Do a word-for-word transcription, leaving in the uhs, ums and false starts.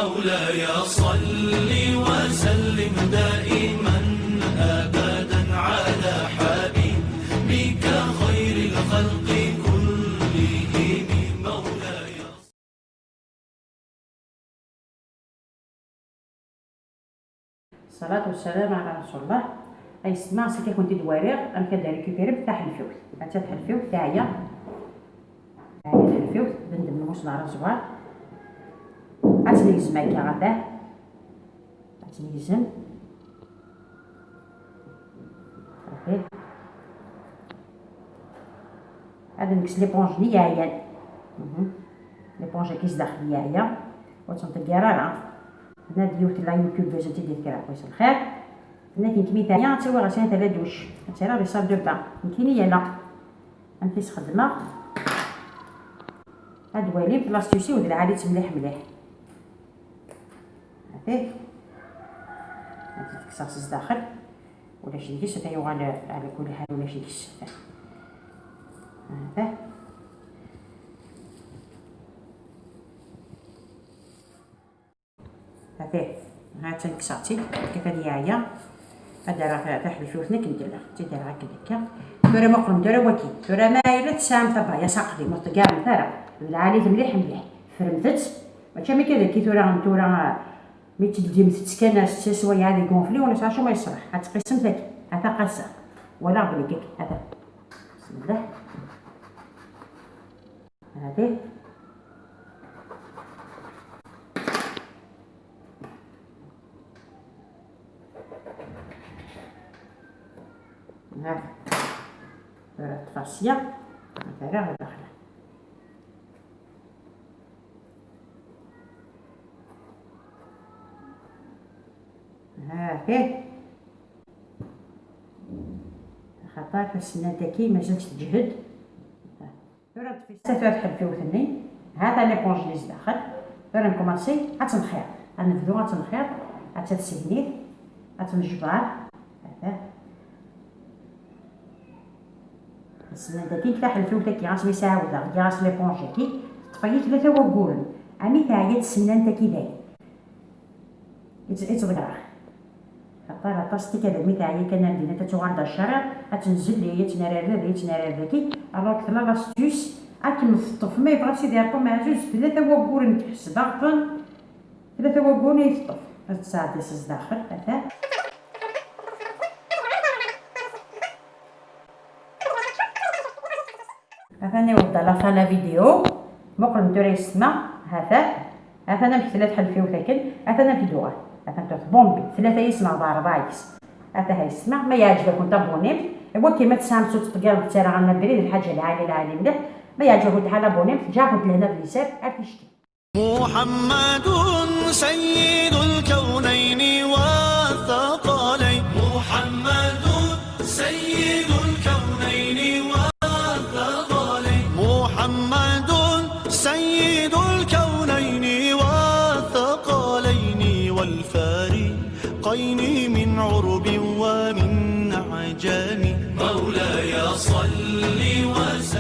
مولاي صل وسلم دائما أبدا على حبيبك خير الخلق كلهم. مولاي. Ṣṣalatu wassalamu ɛala rasulillah. Ay yessetma, ass-agi ad kent-id-wariɣ amek ad d-récupérem taḥelfiwt. Atta taḥelfiwt teɛya. Teɛya taḥelfiwt, d ndem n umusnaṛ aẓwar. Ad tt-negzem akka, ɣef ah. Ad tt-negzem. Ok. Ad nekkes l'éponge-nni yeɛyan. Mhm. L'éponge-agi zdaxel yeɛya. Ur tt-nṭeggar ara. Tenna-d yiwet la youtubeuse ad tt-id-tefk kra n lxir. Tenna-d nekk mi teɛya ad tt-awiɣ ɣer la douche. Ad tt-rreɣ di salle de bain. Nekkini yala. Amek i s-xedmeɣ? Ad twalimt l'astuce-iw d lɛali-tt mliḥ mliḥ. Atih. Ad t-kkseɣ s zdaxel. Ulac deg-s, ata yuɣal ɛla kulli ḥal ulac deg-s. Atah. Atih. Ha-tt-an kkseɣ-tt-id. Kif ad yeɛya. Ad d-rreɣ ta-, taḥelfiwt-nni akken tella. Ad tt-id-rreɣ akken akka. Tura ma qlemt ara waki. Tura ma yella tesɛam tabaya s aqdim, ur tgaremt ara. D lɛali-t mliḥ mliḥ. Ffremt-tt. Mačči am akka dagi tura, tura, mi tt-teddimt ttkan-as-tt s wayeɛ ad igunfli, ur nesɛi acu ma yeṣleḥ. Ad tqisemt akka. Ata qasa. Walaɣ belli akka. Ata. Bismillah. Hadi. Ha. Tura ṭṭef-as sya. Tura ɣer daxel. Hadi. Axaṭer tasennant-agi mazal teǧhed. Tura ṭṭef-as tura tḥelfiwt-nni. Ha-t-an l'éponge-nni zdaxel. Tura nkumaṣi ad tt-nxiḍ. Ad nebdu ad tt-nxiḍ. Ad tt-, ad tsegnit. Ad tt-nejber. Ha-t-an. Tasennant-agi deg taḥelfiwt-agi, ɣas mi s-ɛawdeɣ, giɣ-as l'éponge-agi, teṭṭef-iyi tlata wagguren. Ami teɛya tsennant-agi dayen. I tt-, i tt-ḍeggreɣ. Axaṭer aṭas n tikkal mi teɛya kan ar dinat ad tuɣal d acariḍ, ad tenzelli, ad tenrar da, ad tenrar dagi, alors que tella l'astuce, ad kem-teṭṭef, ma yebɣa Sidi Ṛebbi umeɛzuz, tlata wagguren ḥesbeɣ-ten, tlata wagguren i teṭṭef. Ad tesɛeddi s zdaxel, atan. Atan iwweḍ-d à la fin la vidéo. Muqlem tura yessetma. Hatan. Hatan amek tella tḥelfiwt akken. Hatan amek d-tuɣal. Hatan tura tbumbi. Tlata yis-neɣ d rebɛa yis. Hatan ha yessetma. Ma yeɛǧeb-akent abonné. Iwakken ma tesɛamt ur teṭṭeggiremt ara ɣer abrid, lḥaǧa lɛali lɛali mliḥ. Ma yeɛǧeb-akent lḥal abonné. Teǧǧa-akent lehna d liser. Ar ticki. محمد سيد الكونين والثقلين. محمد سيد الكونين والثقلين. محمد سيد الكونين والثقلين والفريقين من عرب ومن عجم. مولاي صل وسلم